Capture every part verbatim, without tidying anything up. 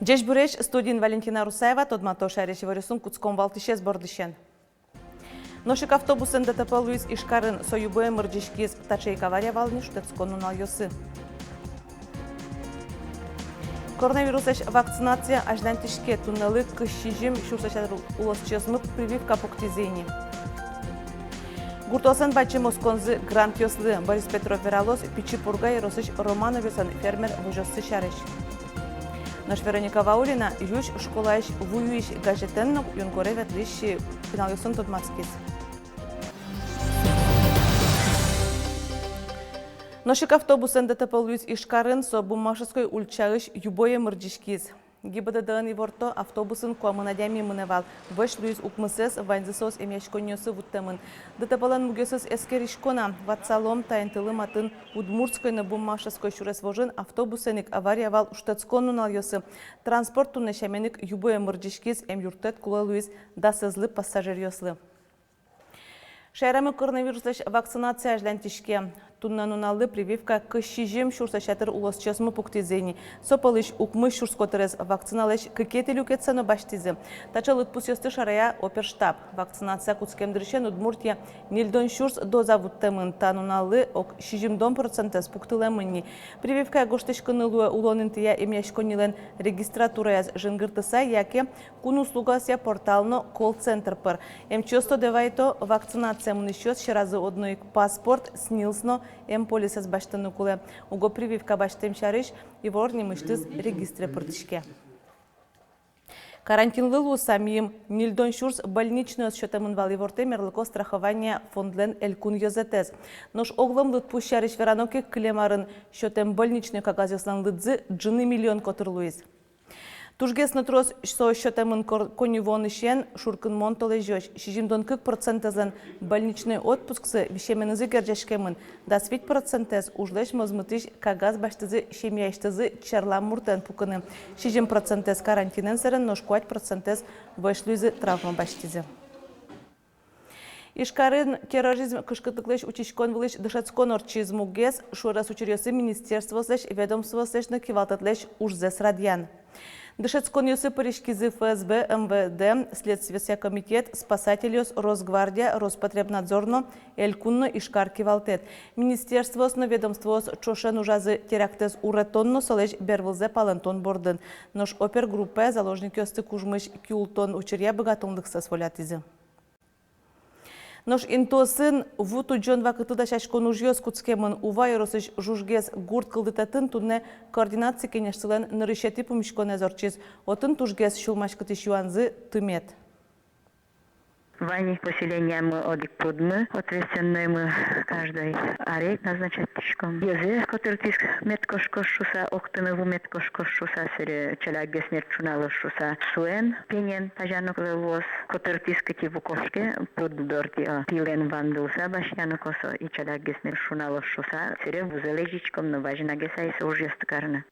Ӟечбуресь! Студиын Валентина Русаева. Тодмато шаерысь иворъёсын. Кутском валтӥсез бордысен. Нош ик автобусэн ДТП луиз Ижкарын. Со юбое мырӟиськиз. Таӵе ик авария вал ни шутэтскон нуналъёсы. Коронавируслэсь вакцинация азьланьтӥське. Туннэлы кызь сизьым сюрсэз ятыр улосчиосмы прививка пуктӥзы ини. Гуртоослэн бадӟым осконзы грантъёслы. Борис Петров вералоз Пичи Пурга ёросысь Романовъёслэн фермер возёссы сярысь. Нош Вероника Ваулина Юсь школаысь «Вуюись» газетэн но юнкоре ветлӥсь пиналъёсын тодматскиз. Нош ик автобусэн ДТП луиз Ижкарын. Со Буммашевской ульчаысь юбое мырӟиськиз. ГИБДД-ын иворто: автобусын куамын адями мынэ вал. Вӧсь луиз укмысэз, ваньзы соос эмъяськонниосы вуттэмын. ДТП-лэн мугъёсыз эскерисько на. Ватсалом, та интылы матын Удмуртской но Буммашевской сюрес вожын автобусэн ик авария вал шутэтскон нуналъёсы. Транспорт туннэ сямен ик юбое мырӟиськиз. Эмъюрттэт кулэ луиз дасэзлы пассажиръёслы. Шаерамы коронавируслэсь вакцинация азьланьтӥське. Туннэ нуналлы прививка кызь сизьым сюрсэз ятыр улосчиосмы пуктӥзы ини. Со пӧлысь укмыс сюрс котырез вакциналэсь кыкетӥ люкетсэ но басьтӥзы. Таӵе лыдпусъёсты шарая оперштаб. Вакцинация кутскем дырысен Удмуртие ньыльдон сюрс доза вуттэмын. Та нуналлы ог сизьымдон процентэз пуктылэмын ни. Прививкае гожтӥськыны луэ улон интыя эмъяськоннилэн регистратураяз жингыртыса яке кун услугаосъя портал но колл-центр пыр. Эмчиос тодэ вайыто: вакцинацие мынӥсьёс сьӧразы одно ик паспорт, СНИЛС но эмполисэз басьтыны кулэ. Уго прививка басьтэм сярысь ивор нимысьтыз регистре пыртӥське. Карантинлы луыса миым ньыльдон сюрс больничноез сётэмын вал, ивортэ мерлыко страхования фондлэн элькун ёзэтэз. Нош оглом лыдпус сярысь верано ке, кылем арын сётэм больничной кагазъёслэн лыдзы ӝыны миллион котыр луиз. Тужгес но трос соос сётэмын кор-, коньывуонысен шуркынмон толэзёзь. Сизьымдон кык процентэзлэн больничной отпусксы висеменызы герӟаськемын. Дас вить процентэз ужлэсь мозмытӥсь кагаз басьтӥзы семьяысьтызы черлам муртэн пукыны. Сизьым процентэз карантинэн сэрен, нош куать процентэз вӧсь луизы, травма басьтӥзы. Ижкарын терроризм кышкытлыклэсь утиськон вылысь дышетскон ортчиз. Мугез — шуэрес учыръёсы министерствоослэсь, ведомствоослэсь но кивалтэтлэсь ужзэс радъян. Дышетсконъёсы пыриськизы ФСБ, МВД, Следствиосъя комитет, спасательёс, Росгвардия, Роспотребнадзор но элькун но Ижкар кивалтэт. Министерствоос но ведомствоос ӵошен ужазы терактэз уретон но солэсь бервылзэ палэнтон бордын. Нош опергруппае заложникъёсты кужмысь киултон учыръя быгатонлыксэс волятӥзы. Нош интыосын ву тудӟон вакытлы дасяськон ужъёс кутскемын. Ува ёросысь Жужгес гурт кылдытэтын туннэ координаци кенешсылэн нырысетӥ пумиськонэз ортчиз. Отын тужгес сюлмаськытӥсь юанзы тымет. Вань ик поселениямы одӥг пудмы, ответственноймы каждой аре назначать тӥськом. Йӧзэ котыртӥз мед кошкоз шуса, октыны ву мед кошкоз шуса, сэре ӵалякгес мед шуналоз шуса. Суэн пенен пазяно кулэ луоз, котыртӥз кытӥ ву кошке, пуд дортӥ, а, пилэн вандылса басьяно косо, и ӵалякгес мед шуналоз шуса, сэре вузэ лэзиськом но, вазь нагес ай со ужъёсты карыны.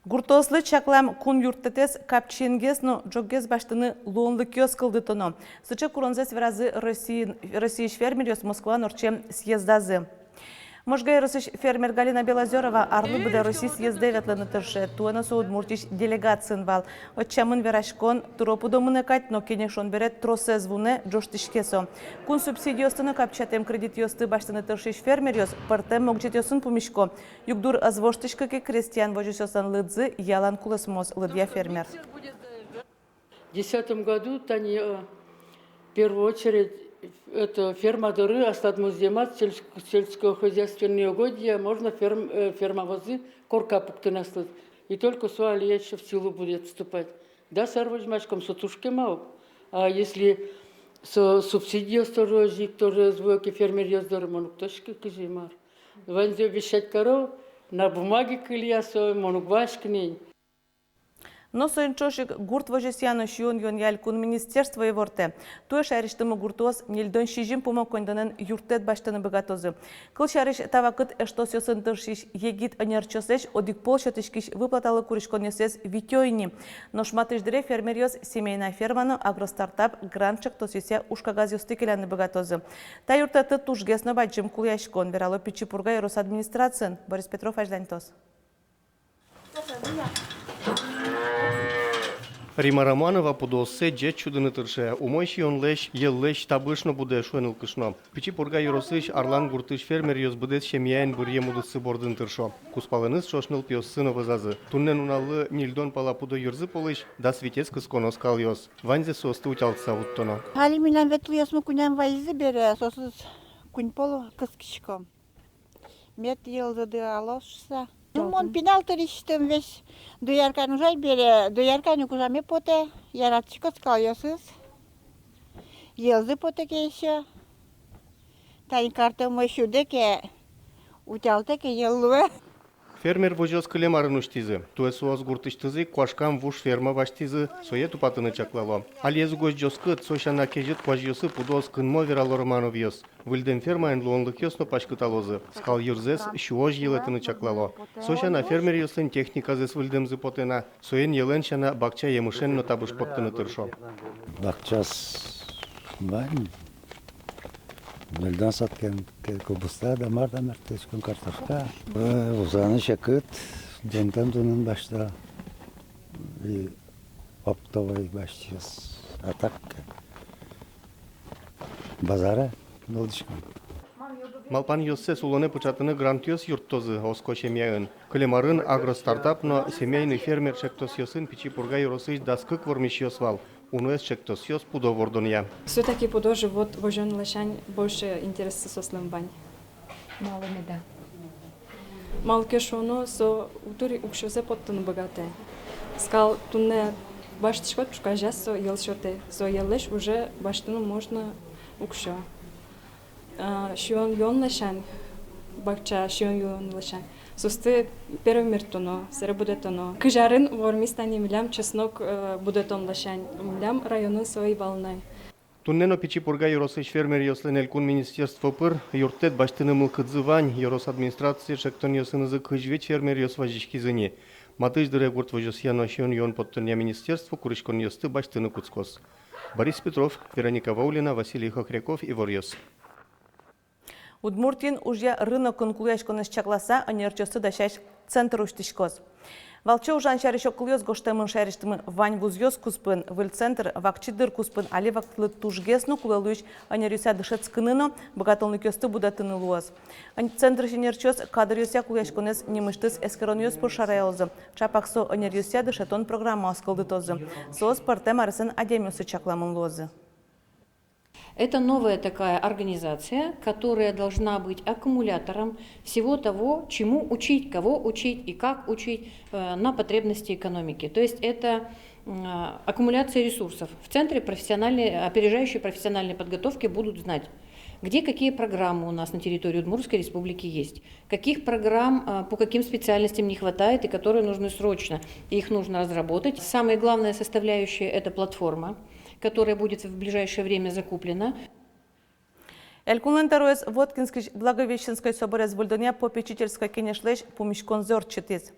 Гуртоослы чаклам кун юрттэтэз капчиенгес но ӝоггес басьтыны луонлыкъёс кылдытоно. Сыӵе куронзэс веразы Россиын, Россиысь фермеръёс Москваын ортчем съездазы. Можга ёросысь фермер Галина Белозёрова арлы быдэ Россиысь съездэ ветлыны тырше. Туэ но со Удмуртиысь делегациын вал. Ӧтчамын вераськон тыро-пыдо мынэ кадь, но кенешон бере тросэз вунэ, ӝожтӥське со. Кун субсидиосты но капчиятэм кредитъёсты басьтыны тыршись фермеръёс пӧртэм могӟетъёсын пумисько. Югдур ӧз воштӥськы ке, крестьян возёсъёслэн лыдзы ялан кулэсмоз, лыдъя фермер. В десятом году тани, э, в первую очередь, это, ферма доры аслад музъемад сельск-, сельскохозяйственные угодья, можно ферм-, э, фермовозы корка пуктыны аслад. И только со али ещё в силу будет вступать. Дас ар возьмаськом, со туж кема ук. А если со субсидиос тоже озьы ик, тоже ӧз вуэ ке фермеръёс доры, мон уг тодӥськы, кызьы, мар. Ваньзэ обещать каро, на бумаге кыле со, мон уг васькы ни. Но соин ӵош ик гурт возёсъя но сиён-юонъя элькун министерство ивортэ: туэ шаерысьтымы гуртоос ньыльдон сизьым пумо коньдонэн юрттэт басьтыны быгатозы. Кылсярысь, та вакыт эштосъёсын тыршись егит ӧнерчиослэсь одӥг пол сётӥськись выплаталы куриськонъёссэс витё ини. Нош матысь дыре фермеръёс «Семейная ферма» но «Агростартап» грант чектосъёсъя ужкагазъёсты келяны быгатозы. Та юрттэтлы тужгес но бадӟым кулэяськон, верало Пичи Пурга ёрос администрациын. Борис Петров азьланьтоз. Римма Романова пудооссэ ӟеч сюдыны тырше. Умой сиёнлэсь йӧллэсь табыш но будэ, шуэ нылкышно. Пичи Пурга ёросысь Арлан гуртысь фермеръёс быдэс семьяен быръем удыссы бордын тыршо. Кузпалэныз ӵош нылпиоссы но вӧзазы. Туннэ нуналлы ньыльдон пала пудо йырзы пӧлысь дас витез кысконо скалъёс. Ваньзэ соосты утялтыса вуттоно. Али милям ветлыосмы кунян вайизы бере, соосыз куинь пол кыскиськом. Мед йӧлзы дыралоз шуса. Ну, мон пинал тырисьтым весь. Дояркаын ужай бере, дояркаын ик ужаме потэ, яратӥсько скалъёсыз. Йӧлзы потэ ке ещё. Тани картэ умой сюдэ ке, утялтэ ке, йӧл луэ. Фермер возёс кылем арын усьтӥзы. Туэ соос гуртысьтызы ик куашкам вуж ферма басьтӥзы, сое тупатыны чаклало. Али ӧз угось ӟоскыт, со сяна кезьыт куазьёсы пудоос кынмо, верало Романовъёс. Выльдэм фермаын луонлыкъёс но паськыталозы. Скал йырзэс сюозь йылэтыны чаклало. Со сяна фермеръёслэн техниказэс выльдэмзы потэ на. Соин йӧлэн сяна бакча емышен но табыш поттыны тыршо. Бакчаос вань. Ньыльдон соткен ке кубиста да мар да мертӥськом, картошка. Э, ужаны секыт, донтэм дунын басьто. И оптовой басьтӥз. А так ке базаре нуллӥськом. Малпанъёссэс улонэ пыӵатыны грантъёс юрттозы, оско семьяын. Кылем арын «Агростартап» но «Семейный фермер» ӵектосъёсын Пичи Пурга ёросысь дас кык вормисьёс вал. Уноез ӵектосъёс пудо вордонъя. Всё-таки пудо-живот возён ласянь больше интерессы соослэн вань. Малы меда? Малы ке шуоно, со утыр уксёзэ поттыны быгатэ. Скал туннэ басьтӥськод, ӵуказяз со йӧл сётэ. Со йӧллэсь уже басьтыны можно уксё. А, сиён-юон ласянь, бакча сиён-юон ласянь. Соосты первой мерттоно, сэре будэтоно. Кызь арын вормиз тани милям чеснок, э, будэтон ласянь. Милям районын со ӧй вал на. Туннэ но Пичи Пурга ёросысь фермеръёслэн элькун министерство пыр юрттэт басьтыны мылкыдзы вань. Ёрос администрацие ӵектонъёсынызы кызь вить фермеръёс вазиськизы ни. Матысь дыре гурт возёсъя но сиён-юон поттонъя министерство куриськонъёсты басьтыны кутскоз. Борис Петров, Вероника Ваулина, Василий Хохряков, «Иворъёс». Удмуртиын ужъя рынокын кулэяськонэз чакласа, ӧнерчиосты дасясь центр усьтӥськоз. Валче ужан сярысь огкылъёс гожтэмын. Шаерысьтымы вань вузъёс куспын выль центр вакчи дыр куспын али вакытлы тужгес но кулэ луись ӧнеръёсъя дышетскыны но быгатонлыкъёсты будэтыны луоз. Ӧн-, центрысь ӧнерчиос кадръёсъя кулэяськонэз нимысьтыз эскеронъёс пыр шараялозы. Чапак со ӧнеръёсъя дышетон программаос кылдытозы. Соос пӧртэм аресэн адямиослы чакламын луозы. Это новая такая организация, которая должна быть аккумулятором всего того, чему учить, кого учить и как учить, э, на потребности экономики. То есть это, м, а, аккумуляция ресурсов. В Центре профессиональной, опережающей профессиональной подготовки будут знать, где какие программы у нас на территории Удмуртской Республики есть, каких программ, а, по каким специальностям не хватает и которые нужны срочно. Их нужно разработать. Самая главная составляющая — это платформа, которая будет в ближайшее время закуплена. Элькунлэн тӧроез Воткинскысь Благовещенской соборез выльдонъя попечительской кенешлэсь пумиськонзэ ортчытӥз.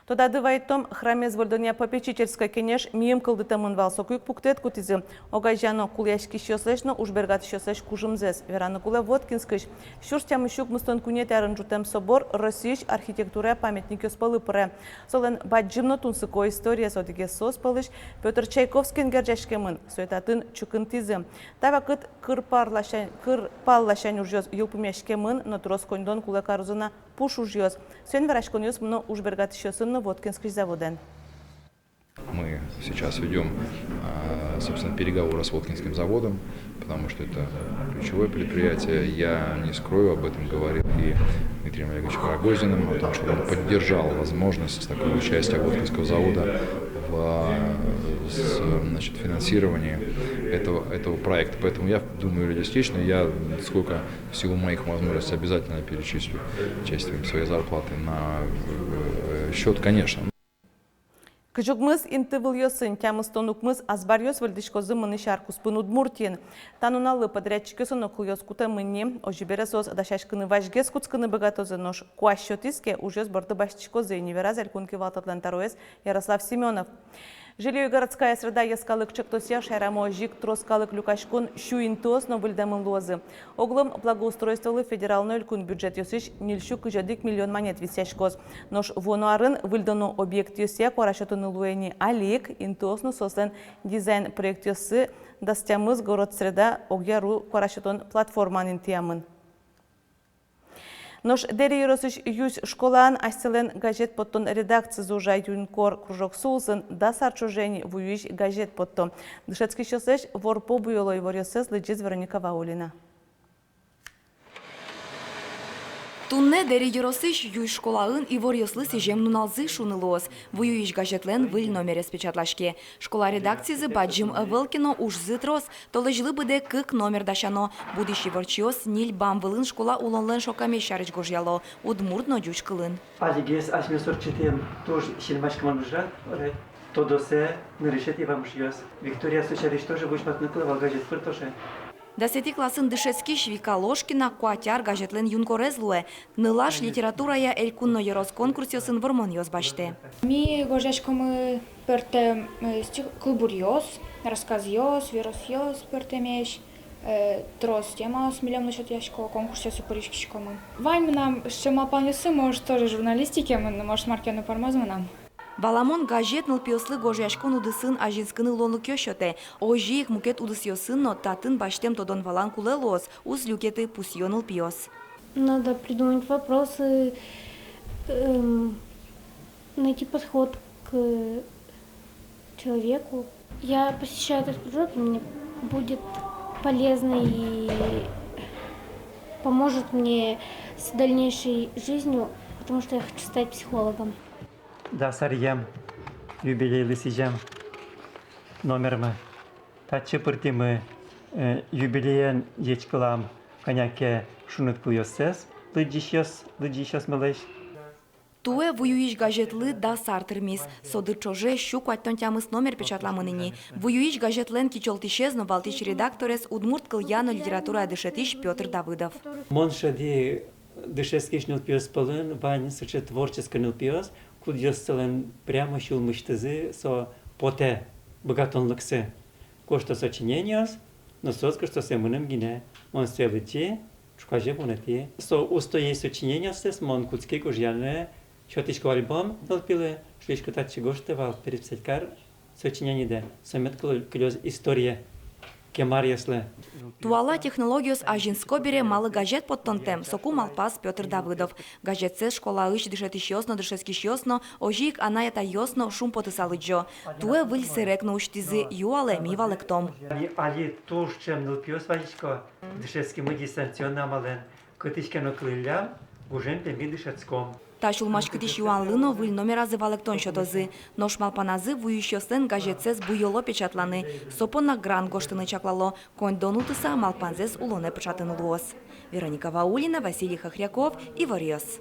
Тодады вайытом, храмез выльдонъя попечительской кенеш мийым кылдытэмын вал, соку ик пуктэт кутӥзы огазеяно кулэяськисьёслэсь но ужбергатӥсьёслэсь кужымзэс. Вераны кулэ, Воткинскысь сюрс тямыссю укмыстон куинетӥ арын ӝутэм собор Россиысь архитектурая памятникъёс пӧлы пыре. Солэн бадӟым но тунсыко историез. Одӥгез соос пӧлысь Пётр Чайковскиен герӟаськемын, сое татын чукынтӥзы. Та вакыт кыр пал ласянь, кыр пал ласянь ужъёс йылпумъяськемын, но трос коньдон кулэ карозы на пуш ужъёс. Соин вераськонъёс мыно ужбергатӥсьёсын но Воткинскысь заводэн. Мы сейчас ведём, а, собственно, переговоры с Воткинским заводом, потому что это ключевое предприятие. Я не скрою, об этом говорил и с Дмитрием Олеговичем Рогозиным, о том, что он поддержал возможность такого участия Воткинского завода в, а, с-, значит, финансировании этого, этого проекта. Поэтому я думаю реалистично. Я, сколько в силу моих возможностей, обязательно перечислю часть своей зарплаты на, э, счёт, конечно. Кызь укмыс интывылъёс тямыстон укмыс азбаръёс выльдӥськозы мынӥсь ар куспын Удмуртиын. Та нуналлы подрядчикъёсын огкылъёс кутэмын ни. Озьы бере, соос дасяськыны вазьгес кутскыны быгатозы, нош куазь сётӥз ке, ужъёс борды басьтӥськозы ини, вераз элькун кивалтэтлэн тӧроез Ярослав Семёнов. «Жильё и городская среда» йӧскалык чектосъя шаерамы озьы ик трос калык люкаськон сю интыос но выльдэмын луозы. Оглом благоустройстволы федерал но элькун бюджетъёсысь ньыльсю кызь одӥг миллион манет висъяськоз. Нош вуоно арын выльдоно объектъёсъя куара сётыны луэ ни. Али ик интыос но соослэн дизайн-проектъёссы дас тямыс «Городсреда» огъяру куара сётон платформаын интыямын. Нош Дэри ёросысь Юсь школаын асьсэлэн газет поттон редакцизы ужа. «Юнкор» кружоксы улсын дас ар ӵоже ини вуюись газет потто. Дышетскисьёслэсь ворпо буёло иворъёссэс лыдӟиз Вероника Ваулина. Туннэ Дэри ёросысь Юсь школаын иворъёслы сӥзем нуналзы шуыны луоз. Вуюись газетлэн выль номерез печатлаське. Школа редакцизы бадӟым ӧвӧл ке но, ужзы трос. Толэзьлы быдэ кык номер дасяно. Будӥсь иворчиос ньыль бам вылын школа улонлэн шокамез сярысь гожъяло удмурт но ӟуч кылын. Алигес асьмеос ортчытэм туж синмаськымон ужрад, ре-, тодосэ нырысетӥ вамышъёс. Виктория со сярысь тоже возьматыны кулэ вал газет пыр тоже. Дасэтӥ классын дышетскись Вика Ложкина куать ар газетлэн юнкорез луэ. Нылаш литературая элькун но ёрос конкурсъёсын вормонъёс басьтэ. Ми гожъяськомы пӧртэм, э, стих-, кылбуръёс, рассказъёс, веросъёс пӧртэмесь, э, трос темаос милемлы сётъясько, конкурсъёсы пыриськиськомы. Вань мынам сыӵе малпанъёсы, может, тоже журналистике мыныны, может, мар ке но пӧрмоз мынам. Валамон, газет нылпиослы гожъяськон удысын азинскыны луонлыкъёс сётэ. Озьы ик мукет удысъёсын но татын басьтэм тодон-валан кулэ луоз, уз люкеты пусъё нылпиос. Надо придумать вопросы, эм, найти подход к человеку. Я посещаю этот кружок, и мне будет полезно и поможет мне с дальнейшей жизнью, потому что я хочу стать психологом. Дас аръем юбилейлы сӥзем номермы. Татчы пыртӥмы, э, юбилеен ӟечкылам кӧня ке шуныт кылъёссэс лыдӟисьёс, лыдӟисьёсмылэсь. Туэ вуюись газетлы дас ар тырмиз. Со дыр ӵоже сю куатьтон тямыс номер печатламын ини. Вуюись газетлэн кичӧлтӥсез но валтӥсь редакторез удмурт кылъя но литературая дышетӥсь Пётр Давыдов. Мон шӧдӥ, дышетскись нылпиос пӧлын вань сыӵе творческой нылпиос, кудъёссылэн прямо сюлмысьтызы со потэ быгатонлыксы. Гожто сочинениос, но соос гожто сое мыным гинэ. Мон сое лыдӟи, ӵуказе вунэтӥ. Со устоесь сочинениоссэс мон кутски гожъяны, сётӥсько альбом нылпилы, шуисько: татчы гожтэ вал, переписать кар сочиненидэ, со мед кыл-, кылёз историе кема аръёслы. Туала технологиос азинско бере, малы газет поттонтэм, соку малпаз Пётр Давыдов. Газетсэс школаысь дышетӥсьёс но, дышетскисьёс но, озьы ик анай-атайёс но шумпотыса лыдӟо. Туэ выль сэрег но усьтӥзы, юалэ, ми валэктом. Али, али туж ӵем нылпиос вазисько, дышетскимы дистанционно амалэн. Кытысь ке но кылӥллям, гужем пе ми дышетском. Та сюлмаськытӥсь юанлы но выль номеразы валэктон сётозы. Нош малпаназы вуисьёслэн газетсэс буёло печатланы. Со понна грант гожтыны чаклало. Коньдон утыса малпанзэс улонэ пыӵатыны луоз. Вероника Ваулина, Василий Хохряков, «Иворъёс».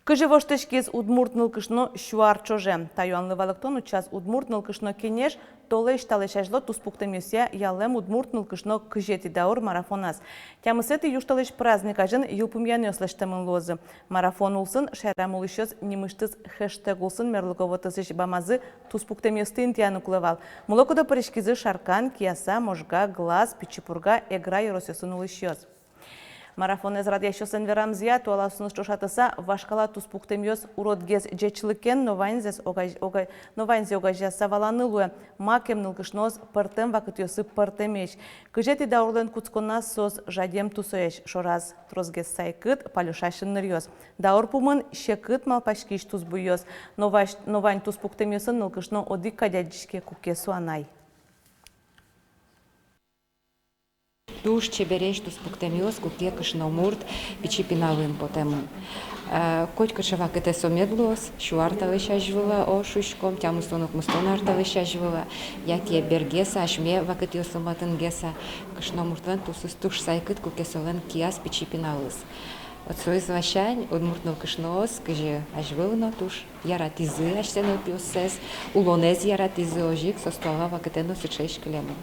Кызьы воштӥськиз удмурт нылкышно сю ар ӵоже? Та юанлы валэктон утчаз удмурт нылкышно кенеш толэзь талэсь азьло туспуктэмъёсъя «Ялэм удмурт нылкышно кызетӥ даур» марафоназ. Тямысэтӥ южтолэзь праздник азьын йылпумъянъёс лэсьтэмын луозы. Марафон улсын шаерамы улӥсьёс нимысьтыз хэштег улсын мерлыко вотэсысь бамазы туспуктэмъёсты интыяны кулэ вал. Мылокыдо пыриськизы Шаркан, Кияса, Можга, Глаз, Пичи Пурга, Эгра ёросъёсын улӥсьёс. Марафонэз радъясьёслэн верамзыя, туалаосыныз ӵошатыса, вашкала туспуктэмъёс уродгес ӟечлыкен но ваньзэс огаз-, ога-, но ваньзэ огазеяса валаны луэ, макем нылкышноос пӧртэм вакытъёсы пӧртэмесь. Кызетӥ даурлэн кутсконаз соос жадем тусоесь, шораз тросгес сайкыт, палюша сьӧлыкъёс. Даур пумын секыт малпаськись тусбуйёс, но вась-, но вань туспуктэмъёсын нылкышно одӥг кадь адӟиське, куке со анай. Туж чебересь туспуктэмъёс, куке кышномурт пичи пиналын потэмын. Э, котькыӵе вакытэ со мед луоз, сю ар талэсь азьвылэ, о, шуиськом, тямыстон, укмыстон ар талэсь азьвылэ, яке бергес, асьме вакытъёсы матынгес, кышномуртлэн тусыз туж сайкыт, куке солэн кияз пичи пиналыз. Вот соиз ласянь удмурт нылкышноос кызьы азьвыл но туж яратӥзы асьсэ нылпиоссэс, улонэз яратӥзы, озьы ик соос туала вакытэ но сыӵеесь кылемын.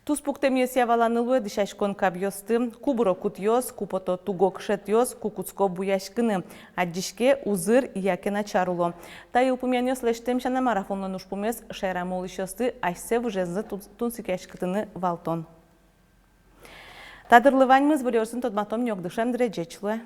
Туспуктэмъёсъя валаны луэ дӥсяськон кабъёсты. Ку быро кутъёс, ку пото тугок шетъёс, ку кутско буяськыны. Адӟиське, узыр яке начар уло. Та йылпумъянъёс лэсьтэм сяна, марафонлэн ужпумез — шаерамы улӥсьёсты асьсэ выжезы тун-, тунсыкъяськытыны валтон. Та дырлы ваньмыз. Выль иворъёсын тодматом ни огдышем дыре. Ӟеч луэ.